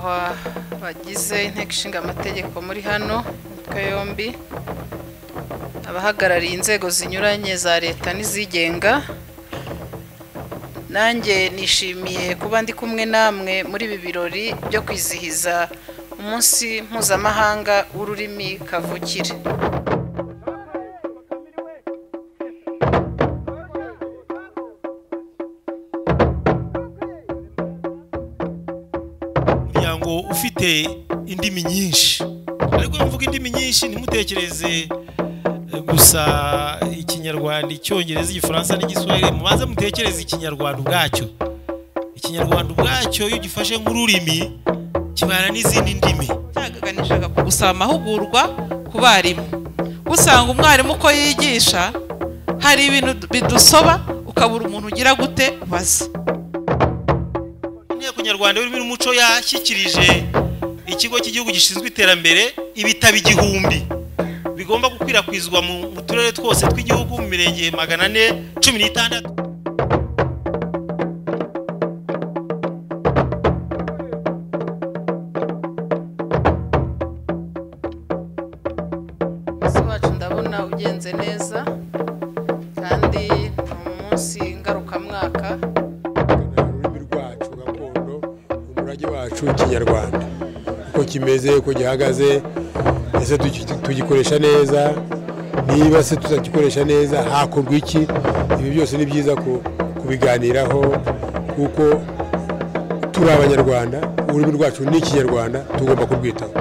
Banyakubahwa bagize inteko ishinga amategeko muri hano imitwe yombi, abahagarariye inzego zinyuranye za leta n'izigenga, nanjye nishimiye kuba ndi kumwe namwe muri ibi birori byo kwizihiza umunsi mpuzamahanga w'ururimi kavukire. Umuryango ufite indimi nyinshi, ariko iyo mvuga indimi nyinshi ntimutekereze gusa Ikinyarwanda, Icyongereza, Igifaransa n'Igiswahili, mubanze mutekereze Ikinyarwanda ubwacyo. Ikinyarwanda ubwacyo iyo ugifashe nk'ururimi kibana n'izindi ndimi. Cyaganishaga ku gusaba amahugurwa ku barimu, usanga umwarimu uko yigisha hari ibintu bidusoba ukabura umuntu ugira gute ubaza. Inteko nyarwanda y'ururimi n'umuco yashyikirije ikigo cy'igihugu gishinzwe iterambere ibitabo 1000 bigomba gukwirakwizwa mu turere twose tw'igihugu mu mirenge 416. Umunsi wacu ndabona ugenze neza kandi ni umunsi ngarukamwaka. Ururimi rwacu gakondo, umurage wacu Ikinyarwanda, uko kimeze, uko gihagaze, ese tugikoresha neza? Niba se tutagikoresha neza hakorwa iki? Ibi byose ni byiza kubiganiraho kuko turi Abanyarwanda, ururimi rwacu ni Ikinyarwanda, tugomba kurwitaho.